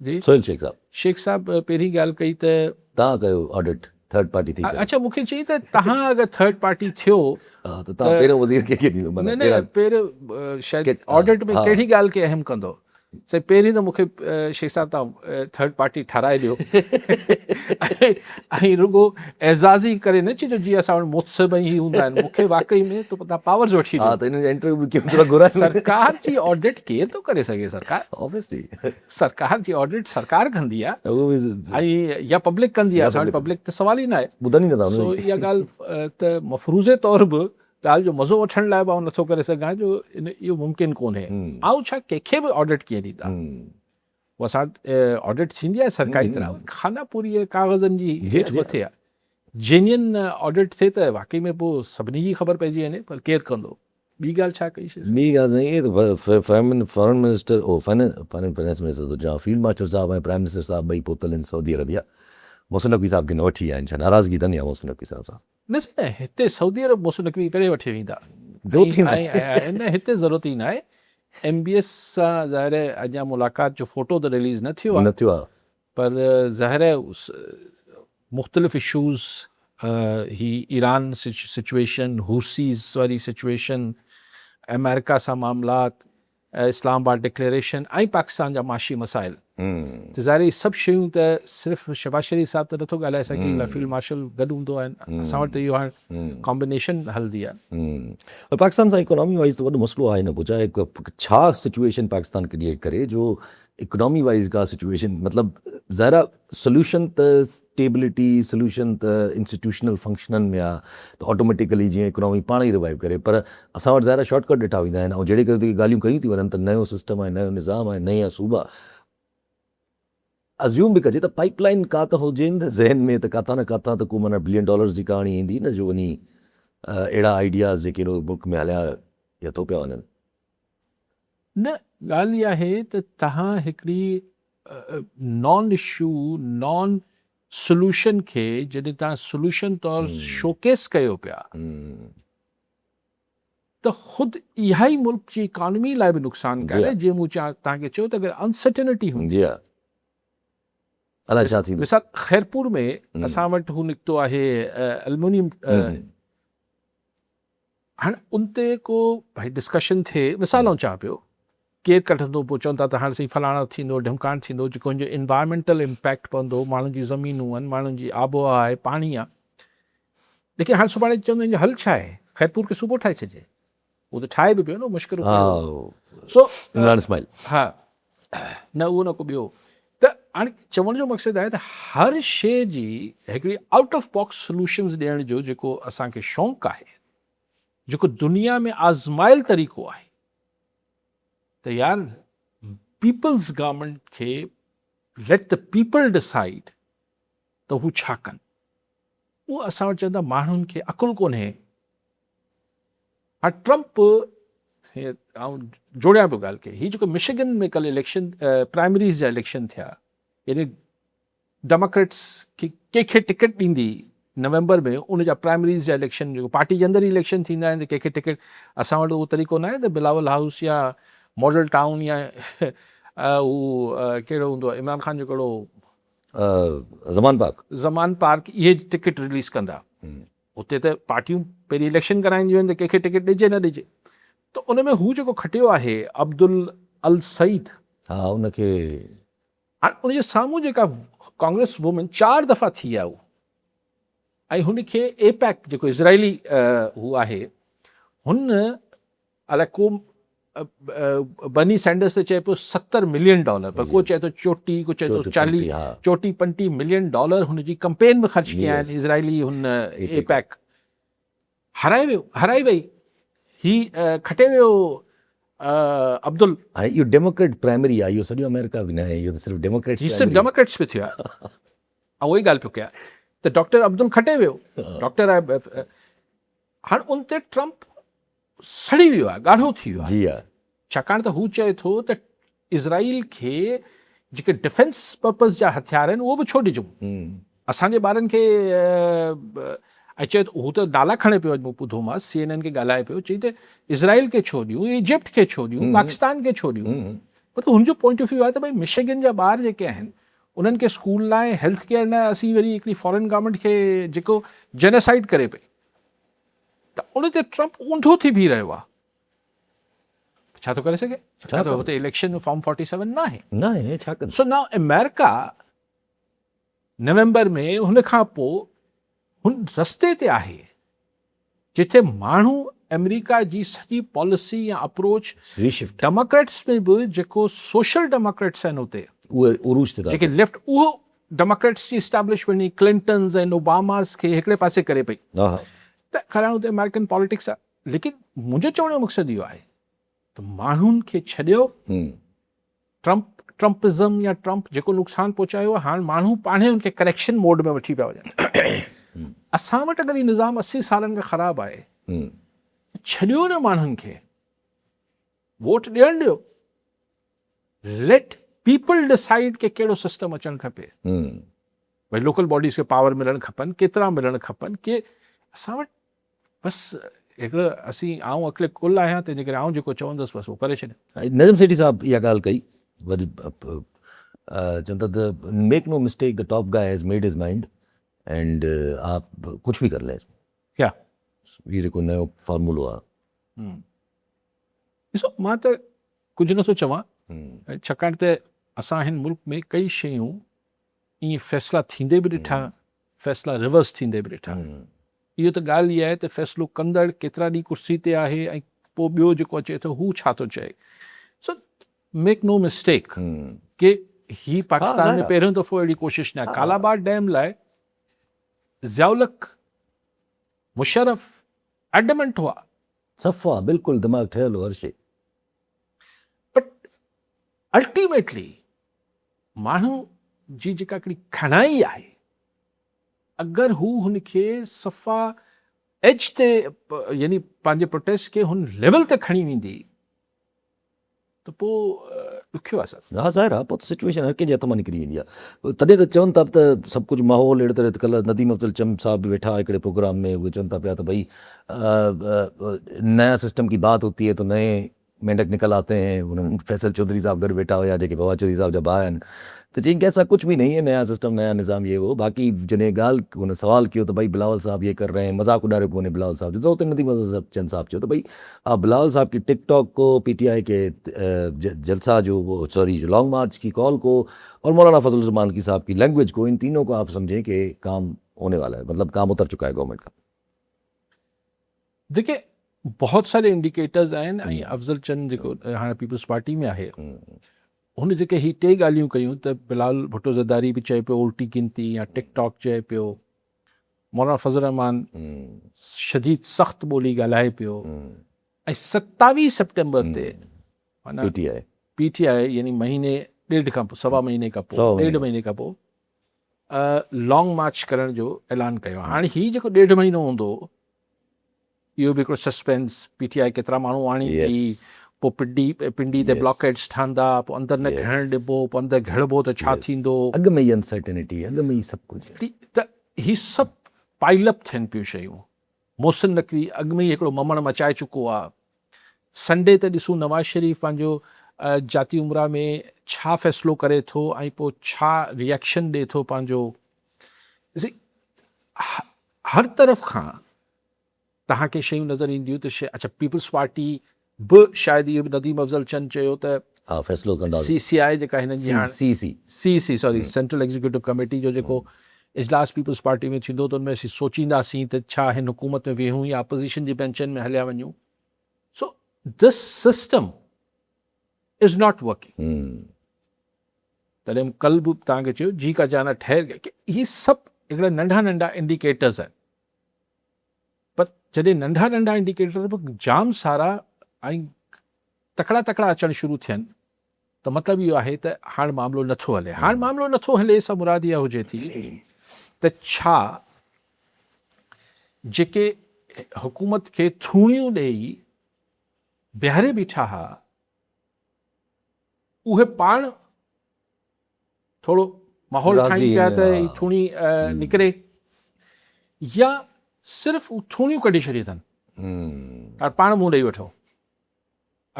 جي سهيل شيخ صاحب. شيخ صاحب پهرين ڳالهه ڪئي ته. تهان ڪيو آڊٽ ٿرڊ پارٽي ٿي ڪري. اڇا مون کي چئي ته تهان اگر ٿرڊ پارٽي ٿيو ها ته تهان پهريون وزير ڪنهن کي ڏيندو نه نه پهريون شايد آڊٽ ۾ ڪهڙي ڳالهه کي اهم ڪندو سائين پهرين ته مون کي شيخ صاحب تهان ٿرڊ پارٽي ٺهرائي ڏيو ۽ رڳو اعزازي ڪري نه چئجو جي اسان وٽ محتسب ۽ هي هوندا آهن مون کي واقعي ۾ ته تهان پاورز وٺي ڏيو ها ته انهن جا انٽرويو به ڪيون ٿورا گهرايو سرڪار جي آڊٽ ڪير ٿو ڪري سگهي سرڪار آبويسلي سرڪار جي آڊٽ سرڪار ڪندي آ ۽ يا پبلڪ ڪندي آ اسان وٽ پبلڪ ته سوال ئي ناهي ٻڌن ئي نٿا سو اها ڳالهه ته مفروضي طور به ڳالهه جو مزو وٺڻ لاء به آئون نٿو ڪري سگهان جو اهو ممڪن ڪونهي آئون ڇا ڪنهن کي به آڊٽ ڪيئن ڏيندا هو اسان وٽ آڊٽ ٿيندي آهي سرڪاري طرح خانه پوري ڪاغذن جي هيٺ مٿي آ جينين آڊٽ ٿئي ته واقعي ۾ پوء سڀني جي خبر پئجي وڃي پر ڪير ڪندو ٻي ڳالهه ڇا ڪئي شيخ صاحب؟ ٻي ڳالهه سائين اهي ته فارن منسٽر او فائننس منسٽر ٿو چوان فيلڊ مارشل صاحب ۽ پرائم منسٽر صاحب ٻئي پهتل آهن سعودي عربيه محسن نقوي صاحب کي نه وٺي ويا آهن ڇا ناراضگي اٿن يا محسن نقوي صاحب سان؟ نه سائين نه هتي سعودي عرب محسن نقوي کي ڪڏهن وٺي ويندا ضرورت ئي ناهي. نه هتي ضرورت ئي ناهي ايم بي ايس سان ظاهر آهي اڃا ملاقات جو فوٽو ته رليز نه ٿيو آهي نه ٿيو آهي. پر ظاهر آهي مختلف اشوز هي ايران سچويشن، حوثيز واري سچويشن، آمريڪا سان معاملات، اسلام آباد ڊڪليريشن ۽ پاڪستان جا معاشي مسائل ته ظاهر اهي سڀ شيون ته صرف شهباز شريف صاحب ته نٿو ڳالهائي سگهي يا فيلڊ مارشل گڏ هوندو آهي اسان وٽ ته اهو هاڻ ڪامبينيشن هلندي آهي. پر پاڪستان سان اڪانامي وائيز ته وڏو مسئلو آهي نه پوء چاهي ڇا سچويشن پاڪستان ڪريئيٽ ڪري جو اڪنامي وائيز ڪا سچويشن مطلب ظاهر آ سوليوشن ته اسٽيبلٽي سوليوشن ته انسٽيٽيوشنل فنڪشنن ۾ آ ته آٽوميٽيڪلي جيئن اڪنامي پاڻ ئي ريوائيو ڪري پر اسان وٽ ظاهر آ شارٽ ڪٽ ڏٺا ويندا آهن ۽ جهڙي قسم جون ڳالهيون ڪيون ٿيون وڃن ته نيو سسٽم آهي نيو نظام آهي نيا صوبا ازيوم به ڪجي ته پائيپ لائين ڪا ته هجي نه ذهن ۾ ته ڪاٿان نه ڪاٿان ته ڪو معنيٰ بلين ڊالرز جي ڪهاڻي ايندي نه جو وڃي اهڙا آئيڊياز جيڪي ملڪ ۾ هليا يا ٿو پيا وڃن. نه ڳالهه اها آهي ته توهان هڪڙي نان اشو نان سوليوشن کي جڏهن توهان سوليوشن طور شوڪيس ڪيو پيا ته خود اها ئي ملڪ جي اڪانومي لاء به نقصان ڪار آهي جيئن مون توهان کي چيو ته اگر انسرٽينٽي هوندي. الائي ڇا ٿيندو. مثال خيرپور ۾ اسان وٽ هو نڪتو آهي المونيم هاڻ ان تي ڪو ڀائي ڊسڪشن ٿئي مثال آئون چوان پيو ڪير ڪڍندو پوء چون ٿا ته هاڻ سائين فلاڻا ٿيندو ڍمڪاڻ ٿيندو جيڪو هن جو انوائرمينٽل امپيڪٽ پوندو ماڻهن جون زمينون آهن ماڻهن جي آب و هوا آهي پاڻي آهي ليڪن هاڻ سڀاڻي چوندو هن جو حل ڇا آهي خيرپور کي صوبو ٺاهي ڇڏجي اهو ته ٺاهي به پيو نه مشڪل سو عمران اسماعيل ها نه اهو نه ڪو ٻيو ته هاڻي چوڻ جو مقصد آهي ته هر شيء جي هڪڙي آئوٽ آف باڪس سولوشنز ڏيڻ جو جيڪو اسان کي شوق آهي جيڪو دنيا ۾ آزمايل طريقو آهي ته يار پيپلز گورنمينٽ کي ليٽ the people decide ته هو ڇا ڪن اهو اسان وٽ چون ٿا ماڻهن کي عقل ڪونهي هاڻ ٽرمپ آئون جوڙيان پيو ڳالهه کي هي جيڪو مشيگن ۾ ڪل اليڪشن پرائمريز جا اليڪشن ٿيا يعني ڊيموڪريٽس کي ڪنهن کي ٽڪيٽ ڏيندي نومبر ۾ ان جا پرائمريز جا اليڪشن جيڪو پارٽي جي اندر ئي اليڪشن ٿيندا آهن ته ڪنهن کي ٽڪيٽ اسان وٽ اهو طريقو ناهي ته بلاول هائوس يا ماڊل ٽائون يا هو ڪهڙو هوندو آهي عمران خان جو ڪهڙو زمان پارڪ زمان پارڪ اهي ٽڪيٽ رليز ڪندا اتي ته پارٽيون پهرين اليڪشن ڪرائينديون آهن ته ڪنهن کي ٽڪيٽ ڏجي نه ڏجي ته ان ۾ هو جيڪو کٽيو آهي عبدل السعيد ها ان کي هاڻ ان جي سامهون جيڪا ڪانگريس وومين چار دفعا ٿي آهي ۽ هن کي اي پيڪ جيڪو اسرائيلي هو آهي هن الائي ڪو برني سينڊرس ته چئي پيو 70 ملين ڊالر پر ڪو چئي ٿو چوٽي ڪو چئي ٿو چاليهه چوٽي پنٽي ملين ڊالر هن جي ڪمپين ۾ خرچ ڪيا آهن اسرائيلي هن اي پيڪ هارائي ويو هارائي وئي هي کٽي ويو عبدل. هاڻي اهو ڊيموڪريٽ پرائمري آهي اهو سڄو آمريڪا به ناهي اهو ته صرف ڊيموڪريٽس هي صرف ڊيموڪريٽس به ٿيو آهي آئون اها ئي ڳالهه پيو ڪيان ته ڊاڪٽر عبدل کٽي ويو ڊاڪٽر آهي هاڻ ان تي ٽرمپ سڙي ويو آهي، ڳاڙهو ٿي ويو آهي. جي ها. ڇاڪاڻ ته هو چئي ٿو ته اسرائيل کي جيڪي ڊفينس پرپز جا هٿيار آهن اهو به ڇو ڏجون؟ اسان جي ٻارن کي ۽ چئي ٿو هو ته نالا کڻي پيو اڄ مون ٻڌو مانس سي اين اين کي ڳالهائي پيو چئي ته اسرائيل کي ڇو ڏيون ايجپٽ کي ڇو ڏيون پاڪستان کي ڇو ڏيون مطلب هن جو پوائنٽ آف ويو آهي ته ڀئي مشيگن جا ٻار جيڪي آهن انهن کي اسڪول لاء هيلٿ ڪيئر لاء اسين وري هڪڙي فارن گورنمينٽ کي جيڪو جينوسائيڊ ڪري پئي ته ان تي ٽرمپ اونڌو ٿي بيهي رهيو آهي. ڇا ٿو ڪري سگهي؟ ڇاڪاڻ ته هتي اليڪشن ۾ فارم 47 ناهي. ناهي ڇا ڪندو؟ سو نائو آمريڪا نومبر ۾ هن کان پوء هن رستي تي آهي جتي ماڻهو آمريڪا جي سڄي پاليسي يا اپروچ ڊيموڪريٽس ۾ به جيڪو سوشل ڊيموڪريٽس آهن اتي اهي عروج تي ٿا جيڪي ليفٽ اهو ڊيموڪريٽس جي اسٽيبلشمينٽ يعني ڪلنٽنز ۽ اوباماز کي هڪڙي پاسي ڪري پئي ته خير هاڻي اتي آمريڪن پاليٽڪس آهي ليڪن منهنجو چوڻ جو مقصد اهو آهي ته ماڻهن کي ڇڏيو ٽرمپ ٽرمپزم يا ٽرمپ جيڪو نقصان پهچايو آهي هاڻ ماڻهو پاڻهي ان کي ڪريڪشن موڊ ۾ وٺي پيا وڃن اسان وٽ اگر هي نظام 80 سالن کان خراب آهي ڇڏيو نه ماڻهن کي ووٽ ڏيڻ ڏيو ليٽ پيپل ڊسائيڊ ڪي ڪهڙو سسٽم اچڻ کپي ڀئي لوڪل باڊيز کي پاور ملڻ کپن ڪيترا ملڻ کپن ڪي اسان وٽ بس هڪڙو اسين آئون عقل ڪل آهيان تنهنجي ڪري آئون جيڪو چوندس بس اهو ڪري ڇڏيان. نظم سيٺي صاحب اها ڳالهه ڪئي وري چون ٿا ته make no mistake the top guy has made his mind and آپ ڪجهه به ڪر لين. ڪيا؟ هي جيڪو نيو فارمولو آهي. ڏسو مان ته ڪجهه نٿو چوان ڇاڪاڻ ته اسان هن ملڪ ۾ ڪئي شيون ائين فيصلا ٿيندي به ڏٺا فيصلا ريورس ٿيندي به ڏٺا اهو ته ڳالهه اها آهي ته فيصلو ڪندڙ ڪيترا ڏينهن ڪرسي تي آهي ۽ پوء ٻيو جيڪو اچي ٿو هو ڇا ٿو چئي سو ميڪ نو مسٽيڪ ڪي هي پاڪستان ۾ پهريون دفعو اهڙي ڪوشش نه آهي ڪالاباغ ڊيم لاء ضياء الحق مشرف ايڊمنٽ هئا صفا بلڪل دماغ ٺهيل هو هر شي. بٽ الٽيميٽلي ماڻهو جي جيڪا هڪڙي کڻائي آهي اگر هو هن کي صفا ايج تي يعني پنهنجي پروٽيسٽ کي هن ليول تي کڻي ويندي ته پوء ڏکيو آهي سر. ها ظاهر آهي پوء ته سچويشن هر ڪنهن جي هٿ مان نڪري ويندي آهي تڏهن ته چون ٿا ته سڀ ڪجهه ماحول اهڙي طرح ڪلهه نديم افضل چم صاحب به ويٺا هڪڙي پروگرام ۾ اهي چون ٿا پيا ته ڀئي نيا سسٽم ڪي بات هوتي هي تو نئي مينڍڪ نڪل آتي هين انهن فيصل چوڌري صاحب گڏ ويٺا هيا جيڪي فواد چوڌري صاحب جا ڀاء آهن ته چيائين ڪي ايسا ڪجهه به نهين هي نيا سسٽم نيا نظام يي وو باقي جڏهن ڳالهه هن سوال ڪيو ته ڀائي بلاول صاحب يي ڪر رهي هين مذاق اڏاريو پوء هن بلاول صاحب جو ته اتي نديم افضل چن صاحب چيو ته ڀائي آپ بلاول صاحب ڪي ٽڪ ٽاڪ ڪو پي ٽي آء ڪي جلسا جو سوري جو لانگ مارچ ڪي ڪال ڪو اور مولانا فضل الرحمان ڪي صاحب ڪي لينگويج ڪو ان تينون ڪو آپ سمجهين ڪي ڪام هوني والا هي مطلب ڪام اتر چڪا هي گورنمينٽ ڪا. ديکي بهت ساري انڊيڪيٽرز آهن ۽ افضل چند جيڪو هاڻي پيپلز پارٽي ۾ آهي هن جيڪي هي ٽي ڳالهيون ڪيون ته بلال ڀٽو زرداري به چئي پيو الٽي گنتي يا ٽڪ ٽاڪ چئي پيو مولانا فضل الرحمان شديد سخت ٻولي ڳالهائي پيو ۽ 27 سيپٽمبر تي معنيٰ پي ٽي آء پي ٽي آء يعني مهيني ڏيڍ کان پوء سوا مهيني کان پوء ڏيڍ مهيني کان پوء لانگ مارچ ڪرڻ جو اعلان ڪيو آهي. هاڻي هي جيڪو ڏيڍ مهينو هوندو اهو به هڪڙو سسپينس، پي ٽي آء ڪيترا ماڻهو آڻيندي، پوء پنڊي پنڊي تي بلاڪيڊس ٺهندا، پوء اندر نه گهڙڻ ڏبو، پوء اندر گهڙبو ته ڇا ٿيندو. اڳ ۾ ئي انسرٽينٽي، اڳ ۾ ئي سڀ ڪجهه. ته هي سڀ پائل اپ ٿين پيون شيون. محسن نقوي اڳ ۾ ئي هڪڙو ممڻ مچائي چڪو آ. سنڊي تي ڏسون نواز شريف پنهنجو جاتي عمره ۾ ڇا فيصلو ڪري ٿو ۽ پوء ڇا ريئڪشن ڏي ٿو پنهنجو ڏسي هر طرف کان توهان کي شيون نظر اينديون ته اڇا پيپلز پارٽي به شايد اهو به نديم افضل چند چيو ته ها فيصلو ڪنداسين. سي سي آء جيڪا هنن جي هاڻ C C. C C sorry central executive committee جو جيڪو اجلاس پيپلز پارٽي ۾ ٿيندو ته ان ۾ اسين سوچينداسين ته ڇا هن حڪومت ۾ ويهون يا اپوزيشن جي بينچن ۾ هليا وڃون so this system is not working. تڏهن مون ڪل به توهان کي چيو جي ڪا جانا ٺهر گيا ڪي هي سڀ هڪڙا ننڍا ننڍا انڊيڪيٽرز آهن پر جڏهن ننڍا ننڍا انڊيڪيٽر به جام سارا ۽ تڪڙا تڪڙا اچڻ شروع ٿين ته مطلب اهو آهي ته هاڻ معاملو نٿو هلي. هاڻ معاملو نٿو هلي سان مراد اها هجي ٿي ته ڇا جيڪي حڪومت کي ٿوڻيون ڏيئي بيهاري بيٺا ها اهي پاڻ ٿورو ماحول ٺاهين پيا ته هي ٿوڻي نڪري يا صرف ٿوڻيون ڪڍي ڇڏي اٿن پاڻ منهن ڏئي وٺو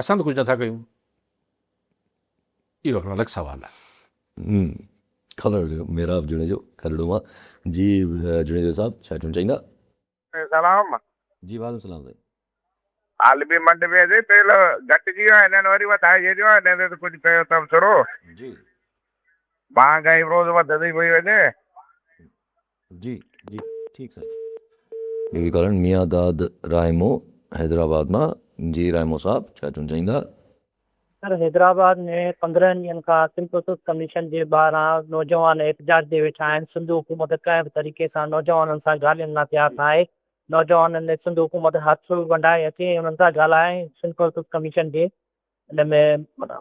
اسان ته ڪجهه نٿا ڪيون اهو هڪڙو الڳ سوال آهي. خبر محراب جوڻيجو کڏڙو مان جي جوڻيجو صاحب ڇا چوڻ چاهيندا. سلام. جي وعليڪم سلام سائين. عالمي منڊ ۾ اچي تيل گهٽجي ويو آهي هنن وري وڌائي ڇڏيو آهي هن تي ته ڪجهه ڪيو تبصرو. جي. مهانگائي روز وڌندي پئي وڃي. جي جي ٺيڪ سائين. ٻيو ڪارڻ ميان داد رائمو حيدرآباد مان جي رائمو صاحب ڇا چوڻ چاهيندا. سر حيدرآباد ۾ 15 ڏينهن کان سنڌ پرسس ڪميشن جي ٻاهران نوجوان احتجاج تي ويٺا آهن، سنڌ حڪومت ڪنهن به طريقي سان نوجوانن سان ڳالهين لاء تيار ناهي، نوجوانن ڏي سنڌ حڪومت هٿ ونڊائي اچي ۽ انهن سان ڳالهائي سنڌ پرسس ڪميشن جي ان ۾ معنيٰ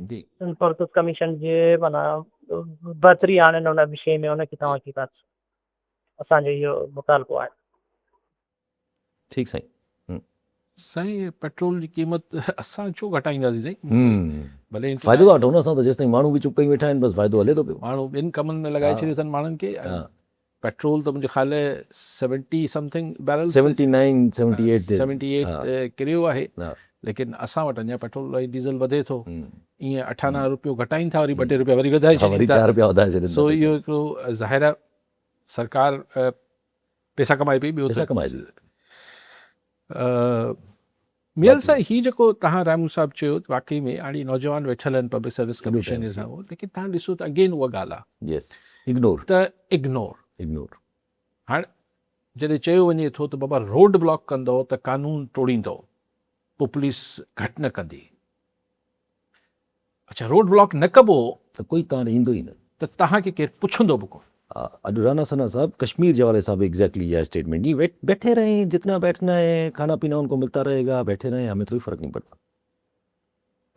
جي. سنڌ پرسس ڪميشن جي معنيٰ بهتري آڻين ان وشي ۾ ان کي توهان کي اسان جو اهو مطالبو آهي. ٺيڪ سائين. سائين پيٽرول جي قيمت اسان ڇو گهٽائينداسين سائين ڀلي فائدو ٿا وٺون نه اسان ته جيستائين ماڻهو به چپ ڪيون ويٺا آهن بس فائدو هلي ٿو پيو. ماڻهو ٻين ڪمن ۾ لڳائي ڇڏيو اٿن ماڻهن کي پيٽرول ته منهنجي خيال 70 سمٿنگ بيرلز 79 78 تي 78 ڪريو آهي ليڪن اسان وٽ اڃا پيٽرول ۽ ڊيزل وڌي ٿو ائين اٺ آنا روپيو گهٽائين ٿا وري ٻه ٽي روپيا وري وڌائي ڇڏين ٿا وري 4 روپيا وڌائي ڇڏين سو اهو هڪڙو ظاهر آهي سرڪار پيسا ڪمائي پئي ٻيو پيسا ڪمائي پئي. ميل صاحب هي جيڪو تهان رحمون صاحب چيو واقعي ۾ هاڻي نوجوان ويٺل آهن پبلڪ سروس ڪميشن جي سامهون ليڪن تهان ڏسو ته اگين اها ڳالهه آهي يس اگنور ته اگنور اگنور هاڻ جڏهن چيو وڃي ٿو ته بابا روڊ بلاڪ ڪندو ته قانون ٽوڙيندو پوء پوليس گهٽ نه ڪندي اڇا روڊ بلاڪ نه ڪبو ته ڪوئي توهان ڏي ايندو ئي نه. ته توهان کي ڪير پڇندو به ڪونه. اڄ رانا ثنا صاحب ڪشمير جي حوالي سان به ايگزيڪٽلي اها اسٽيٽمينٽ ڏني ويٽ بيٺي رهين جتنا بيٺنا هي کانا پينا ان ڪو ملتا رهي گا بيٺي رهين همين ڪوئي فرق نهين پڙتا.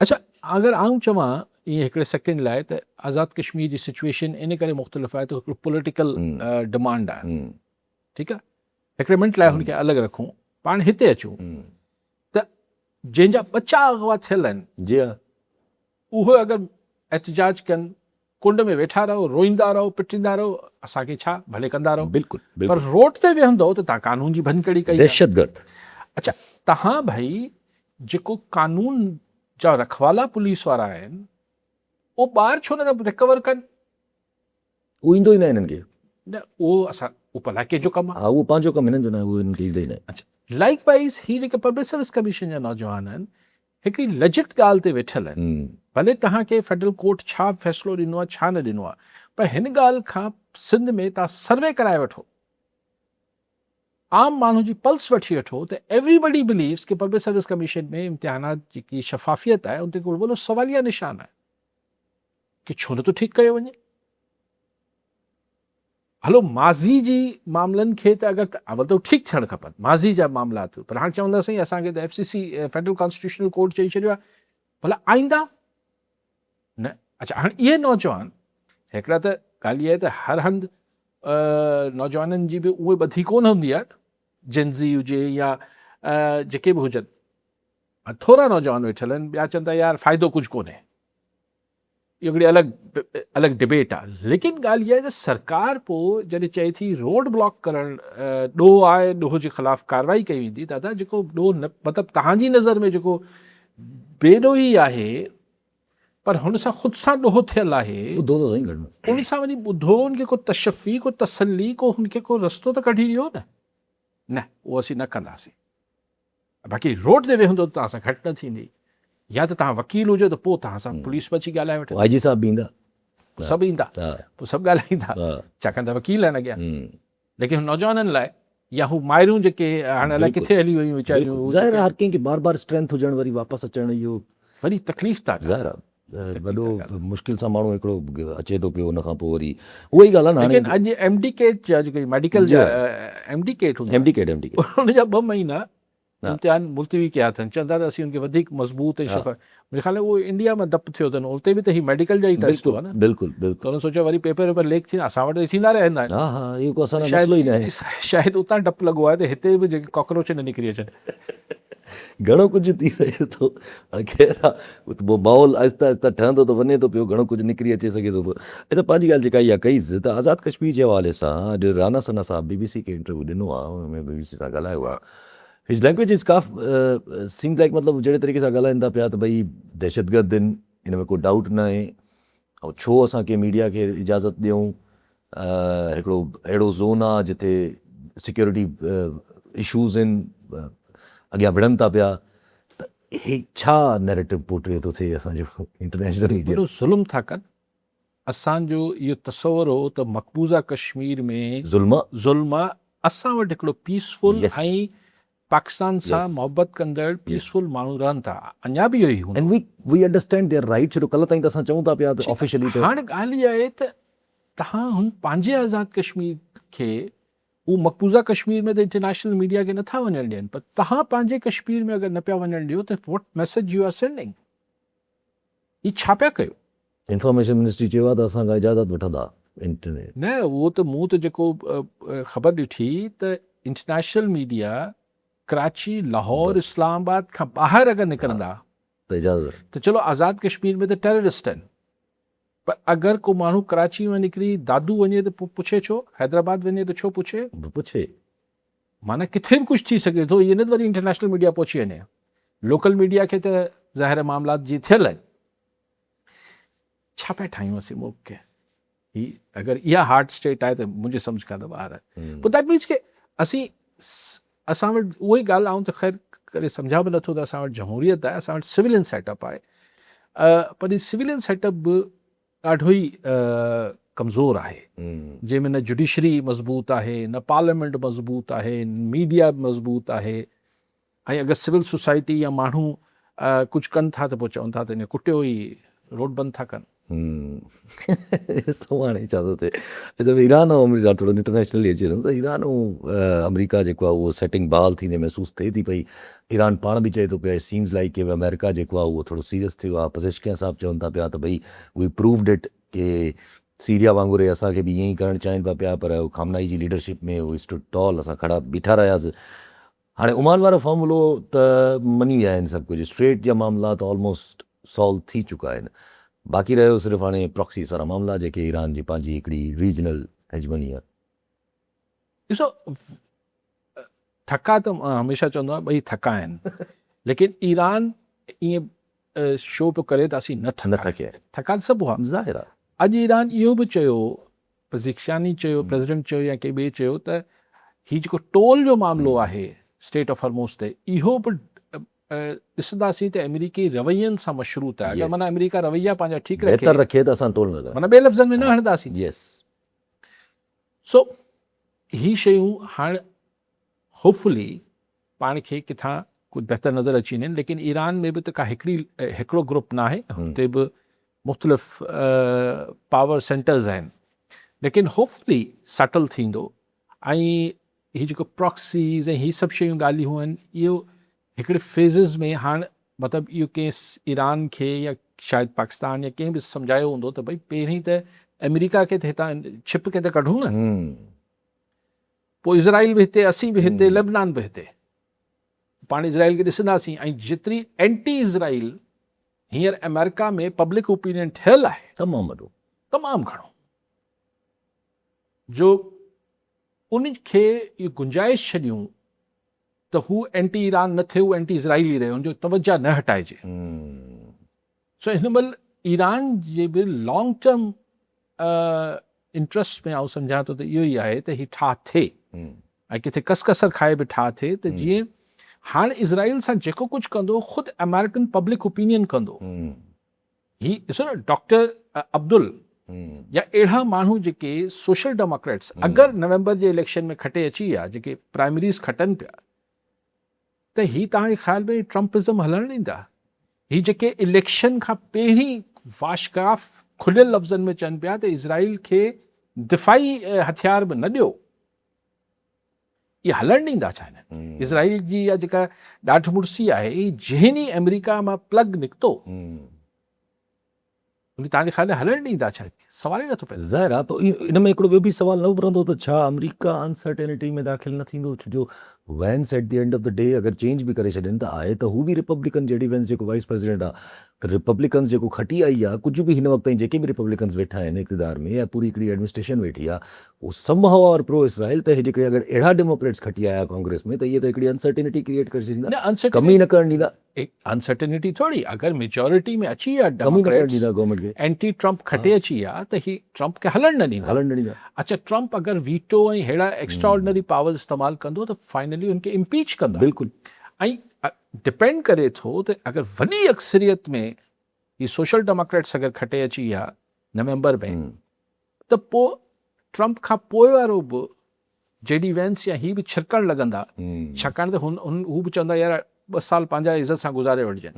اڇا اگر آئون چوان ائين هڪڙي سيڪنڊ لاء ته آزاد ڪشمير جي سچويشن ان ڪري مختلف آهي ته هڪڙو پوليٽيڪل ڊمانڊ آهي ٺيڪ آهي هڪڙي منٽ لاء هن کي الڳ رکون پاڻ هتي اچون ته جنهن جا ٻچا اغوا ٿيل آهن جي ها. اهي اگر احتجاج ڪن ڪنڊ ۾ ويٺا رهو روئيندا رهو پٽيندا رهو اسان کي ڇا ڀلي ڪندا رهو بلڪل پر بلڪل روڊ تي ويهندو ته تان قانون جي ڀڃڪڙي ڪئي آهي. دهشتگرد. اڇا تهان ڀئي جيڪو قانون جا رکوالا پوليس وارا آهن اهو ٻار ڇو نٿا رڪور ڪن؟ اهو ايندو ئي ناهي هنن کي. نه اهو اسان اهو ڀلا ڪنهن جو ڪم آهي. ها اهو پنهنجو ڪم هنن جو ناهي اهو هنن کي ايندو ئي ناهي. اڇا لائيڪ وائيز هي جيڪي پبلڪ سروس ڪميشن جا نوجوان آهن هڪڙي لجٽ ڳالهه تي ويٺل آهن ڀلي توهان کي فيڊرل ڪورٽ ڇا فيصلو ڏنو آهي ڇا نه ڏنو آهي پر هن ڳالهه کان سنڌ ۾ توهان سروي ڪرائي وٺو عام ماڻهو جي پلس وٺي وٺو ته ايوري بڊي بليوز ڪي پبلڪ سروس ڪميشن ۾ امتحانات جيڪي شفافيت آهي ان تي هڪڙو وڏو سواليه نشان آهي ڪي ڇو نٿو ٺيڪ ڪيو وڃي. هلو ماضي جي معاملن کي ته اگر اول ته ٺيڪ ٿيڻ کپن ماضي جا معاملا پر هاڻ چوندا سائين اسان کي ته F C C federal constitutional court چئي ڇڏيو آهي ڀلا آئنده نه اڇا هاڻ اهي نوجوان هڪڙا ته ڳالهه اها آهي ته هر هنڌ نوجوانن جي به اهي ٻڌي ڪونه هوندي آهي جنزي هجي يا جيڪي به هجن ٿورا نوجوان ويٺل آهن ٻيا چون ٿا يار فائدو ڪجهه ڪونهي اهو هڪڙي الڳ الڳ ڊبيٽ آهي ليڪن ڳالهه اها آهي ته سرڪار پوء جڏهن چئي ٿي روڊ بلاڪ ڪرڻ ڏوهه آهي ڏوهه جي خلاف ڪارروائي ڪئي ويندي دادا جيڪو ڏوهه نه مطلب تهان جي نظر ۾ جيڪو بي ڏوهي آهي پر هن سان خود سان ڏوهه ٿيل آهي. ٻڌو ته سهي گهٽ ۾. ان سان وڃي ٻڌو، ان کي ڪو تشفي، ڪو تسلي، ڪو هن کي ڪو رستو ته ڪڍي ڏيو نه. نه، اهو اسين نه ڪنداسين. باقي روڊ تي ويهندو ته توهان سان گهٽ نه ٿيندي. يا ته توهان وڪيل هجو ته پوء توهان سان پوليس به اچي ڳالهائي وٺندي. پوء آء جي صاحب به ايندا. پوء سڀ ايندا. پوء سڀ ڳالهائيندا. ڇاڪاڻ ته وڪيل آهن اڳيان. ليڪن هن نوجوانن لاء يا هو مائرون جيڪي هاڻي الائي ڪٿي هلي ويون ويچاريون. ظاهر آهي هر ڪنهن کي بار بار اسٽرينٿ هجڻ وري واپس اچڻ اهو. وڏي تڪليف ٿا ڪن. ظاهر آهي وڏو مشڪل سان ماڻهو هڪڙو اچي ٿو پيو ان کان پوء وري اها ئي ڳالهه آهي نه هاڻي. ليڪن اڄ ايم ڊي ڪيٽ جا جيڪي ميڊيڪل جا ايم ڊي ڪيٽ هوندا M D CAT M D CAT ان جا ٻه مهينا امتحان ملتوي ڪيا اٿن چون ٿا ته اسين ان کي وڌيڪ مضبوط ۽ شفا منهنجي خيال ۾ اهو انڊيا مان ڊپ ٿيو اٿن اتي به ته هي ميڊيڪل جا ئي ٽيسٽ هئا نه بلڪل بلڪل ته انهن سوچيو وري پيپر ويپر ليڪ ٿيندا اسان وٽ ته ٿيندا رهندا آهن ها ها اهو ڪو اسان لاء مسئلو ئي ناهي شايد اتان ڊپ لڳو آهي ته هتي به جيڪي ڪاڪروچ نه نڪري اچن. گهڻو ڪجهه ٿي سگهي ٿو هاڻي خير آ ماحول آهستي آهستي ٺهندو ته وڃي ٿو پيو گهڻو ڪجهه نڪري اچي سگهي ٿو پيو اچا پنهنجي ڳالهه جيڪا اها ڪئي ته آزاد ڪشمير جي حوالي سان اڄ رانا ثنا صاحب بي بي سي کي انٽرويو ڏنو آهي ان ۾ بي بي سي سان ڳالهايو آهي his language is ڪاف سيمز لائيڪ مطلب جهڙي طريقي سان ڳالهائين ٿا پيا ته ڀئي دهشتگرد آهن ان ۾ ڪو ڊائوٽ نه آهي ۽ ڇو اسان ڪنهن ميڊيا کي اجازت ڏيون هڪڙو اهڙو زون آهي جتي سيڪيورٽي اشوز آهن اڳيان وڙهن ٿا پيا ته هي ڇا نيريٽو پورٽري ٿو ٿئي اسان جو انٽرنيشنل ميڊيا وڏو ظلم ٿا ڪن اسان جو اهو تصور هو ته مقبوضه ڪشمير ۾ ظلم آ. ظلم آ اسان وٽ هڪڙو پيسفل ۽ پاڪستان سان محبت ڪندڙ پيسفل ماڻهو رهن ٿا اڃا به اهو ئي هوندو. And we understand their right ڇو جو ڪلهه تائين ته اسان چئون ٿا پيا ته آفيشلي ته. هاڻ ڳالهه اها آهي ته توهان هن پنهنجي آزاد ڪشمير کي هو مقبوضه ڪشمير ۾ ته انٽرنيشنل ميڊيا کي نٿا وڃڻ ڏين پر توهان پنهنجي ڪشمير ۾ اگر نه پيا وڃڻ ڏيو ته what message you are sending هي ڇا پيا ڪيو؟ انفارميشن منسٽري چيو آهي ته اسان کان اجازت وٺندا انٽرنيٽ. نه اهو ته مون ته جيڪو خبر ڏٺي ته انٽرنيشنل ميڊيا ڪراچي، لاهور، اسلام آباد کان ٻاهر اگر نڪرندا ته اجازت ته چلو آزاد ڪشمير ۾ ته ٽيررسٽ آهن پر اگر ڪو ماڻهو ڪراچي مان نڪري دادو وڃي ته پوء پڇي ڇو؟ حيدرآباد وڃي ته ڇو پڇي؟ به پڇي. معنيٰ ڪٿي به ڪجهه ٿي سگهي ٿو ائين نه ته وري انٽرنيشنل ميڊيا پهچي وڃي لوڪل ميڊيا کي ته ظاهر معاملات جي ٿيل آهن ڇا پيا ٺاهيون اسين ملڪ کي هي اگر اها هارڊ اسٽيٽ آهي ته منهنجي سمجھ کان ته ٻاهر آهي پوء that means ڪي اسين اسان وٽ اها ئي ڳالهه آئون ته خير ڪري سمجھان به نٿو ته اسان وٽ جمهوريت آهي اسان وٽ سويلين سيٽ اپ آهي پر هي سويلين سيٽ اپ به ڏاڍو ئي ڪمزور آهي جنهن ۾ نه جڊيشري مضبوط آهي نه پارليامينٽ مضبوط آهي ميڊيا به مضبوط آهي ۽ اگر سول سوسائٽي يا ماڻهو ڪجهه ڪن ٿا ته پوء چون ٿا ته ان ڪٽيو ئي روڊ بند ٿا ڪن. ڏسو هاڻي ڇا ٿو ٿئي. اچا ايران ۽ آمريڪا ٿورو انٽرنيشنلي اچي وڃون ته ايران ۽ آمريڪا جيڪو آهي اهو سيٽنگ بحال ٿيندي محسوس ٿئي ٿي پئي. ايران پاڻ به چئي ٿو پيو it seems like ڪي آمريڪا جيڪو آهي اهو ٿورو سيريس ٿيو آهي. پزشڪيان صاحب چون ٿا پيا ته ڀئي وي پرووڊ it ڪي سيريا وانگر هي اسان کي به ائين ئي ڪرڻ چاهين پيا پيا پر خامنائي جي ليڊرشپ ۾ وي اسٽوڊ ٽال اسان کڙا بيٺا رهياسين. هاڻي عمان وارو فارمولو ته مڃي ويا آهن سڀ ڪجهه اسٽريٽ جا معاملا ته آلموسٽ سالو ٿي چڪا آهن باقي رهيو صرف هاڻي پراڪسيز وارا معاملا جيڪي ايران جي پنهنجي هڪڙي ريجنل هيجمني آهي. ڏسو ٿڪا ته مان هميشه چوندو آهيان ٻئي ٿڪا آهن. ليڪن ايران ائين شو پيو ڪري ته اسين نه ٿڪا آهيون. ٿڪا ته سڀ هئا. ظاهر آهي. اڄ ايران اهو به چيو، پزشڪياني چيو، پريزيڊنٽ چيو يا ڪنهن ٻئي چيو ته هي جيڪو ٽول جو معاملو آهي اسٽيٽ آف هرموز تي اهو به ڏسنداسين ته آمريڪي روين سان مشروط آهي. اگر معنيٰ آمريڪا رويا پنهنجا ٺيڪ رکي، بهتر رکي ته اسان ٽول نه لڳائون. معنيٰ ٻئي لفظن ۾ نه هڻنداسين. سو هي شيون هاڻ هوپ فلي پاڻ کي ڪٿان ڪجهه بهتر نظر اچي وڃن ليڪن ايران ۾ به ته ڪا هڪڙي هڪڙو گروپ ناهي هتي به مختلف پاور سينٽرز آهن ليڪن هوپ فلي سيٽل ٿيندو ۽ هي جيڪو پراڪسيز ۽ هي سڀ شيون ڳالهيون آهن اهو هڪڙي فيزز ۾ هاڻ مطلب اهو ڪنهن ايران کي يا شايد پاڪستان يا ڪنهن به سمجهايو هوندو ته ڀئي پهرين ته آمريڪا کي ته هتان ڇپ کي ته ڪڍون نه پوء اسرائيل به هتي، اسين به هتي، لبنان به هتي. پاڻ اسرائيل کي ڏسنداسين ۽ جيتري اينٽي اسرائيل هينئر آمريڪا ۾ پبلڪ اوپينين ٺهيل آهي. تمام وڏو. تمام گهڻو. جو ان کي اهو گنجائش ڇڏيون ته هو اينٽي ايران نه ٿئي، هو اينٽي اسرائيل ئي رهي، ان جو توجه نه هٽائجي. سو هن مهل ايران جي به لانگ ٽرم انٽرسٽ ۾ آئون سمجهان ٿو ته اهو ئي آهي ته هي ٺاهه ٿئي ۽ ڪٿي ڪس ڪسر کائي به ٺاهه ٿئي ته جيئن هاڻ اسرائيل سان جيڪو ڪجهه ڪندو خود آمريڪن پبلڪ اوپينين ڪندو. هي ڏسو نه ڊاڪٽر عبدل يا اهڙا ماڻهو جيڪي سوشل ڊيموڪريٽس اگر نومبر جي اليڪشن ۾ کٽي اچي ويا جيڪي پرائمريز کٽن پيا ته هي توهان جي خيال ۾ ٽرمپزم هلڻ ڏيندا؟ هي جيڪي اليڪشن کان پهرين واشگاف کليل لفظن ۾ چون پيا ته اسرائيل کي دفاعي هٿيار به نه ڏيو، اهي هلڻ ڏيندا ڇا هنن کي؟ اسرائيل جي اها جيڪا ڏاڍ مڙسي آهي، جنهن ڏينهن آمريڪا مان پلگ نڪتو، ان توهان جي خيال ۾ هلڻ ڏيندا ڇا؟ سوال ئي نٿو پيدا ٿئي. ظاهر آهي ته ان ۾ هڪڙو ٻيو به سوال نه اڀرندو ته ڇا آمريڪا انسرٽينٽي ۾ داخل نه ٿيندو ڇو جو Vance at the end of the day اگر چينج به ڪري ڇڏين ته آهي ته هو به ريپبلڪن جي ڊي وينس جيڪو وائيس پريزيڊنٽ آهي ته ريپبلڪنز جيڪو کٽي آئي آهي ڪجهه به هن وقت تائين جيڪي به ريپبلڪنز ويٺا آهن اقتدار ۾ يا پوري هڪڙي ايڊمنسٽريشن ويٺي آهي هو سم هاء آر پرو اسرائيل ته هي جيڪي اگر اهڙا ڊيموڪريٽس کٽي آيا ڪانگريس ۾ ته اهي ته هڪڙي انسرٽينٽي ڪريئيٽ ڪري ڇڏيندا ڪم ئي نه ڪرڻ ڏيندا. انسرٽينٽي ٿوري اگر ميجارٽي ۾ اچي ويا ڊيموڪريٽس اينٽي ٽرمپ کٽي اچي ويا ته هي ٽرمپ کي هلڻ نه ڏيندا. هلڻ نه ڏيندا. اڇا ٽرمپ اگر ويٽو ۽ ههڙا ايڪسٽرا آرڊنري پاورز استعمال ڪندو ته فائنلي هن کي امپيچ ڪندا. بلڪل. ۽ ڊپينڊ ڪري ٿو ته اگر وڏي اڪثريت ۾ هي سوشل ڊيموڪريٽس اگر کٽي اچي ويا نومبر ۾ ته پوء ٽرمپ کان پوء وارو به جي ڊي وينس يا هي به ڇرڪڻ لڳندا، ڇاڪاڻ ته هن هو به چوندا يار ٻه سال پنهنجا عزت سان گذاري وٺجن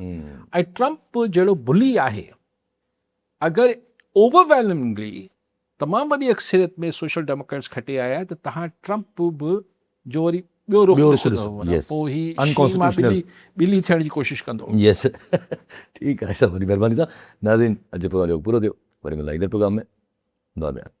۽ ٽرمپ به جهڙو بلي آهي اگر اوور ويلمنگلي تمام وڏي اڪثريت ۾ سوشل ڊيموڪريٽس کٽي آيا ته تهان ٽرمپ به جو وري ٻيو رخ ڏسندو معنيٰ پوء هي شينهن مان ٻلي ٻلي ٿيڻ جي ڪوشش ڪندو. يس ٺيڪ آهي صاحب وڏي مهرباني صاحب ناظرين اڄ جو پروگرام جو وقت پورو ٿيو وري ملندا ايندڙ پروگرام ۾ دعا ۾ ياد.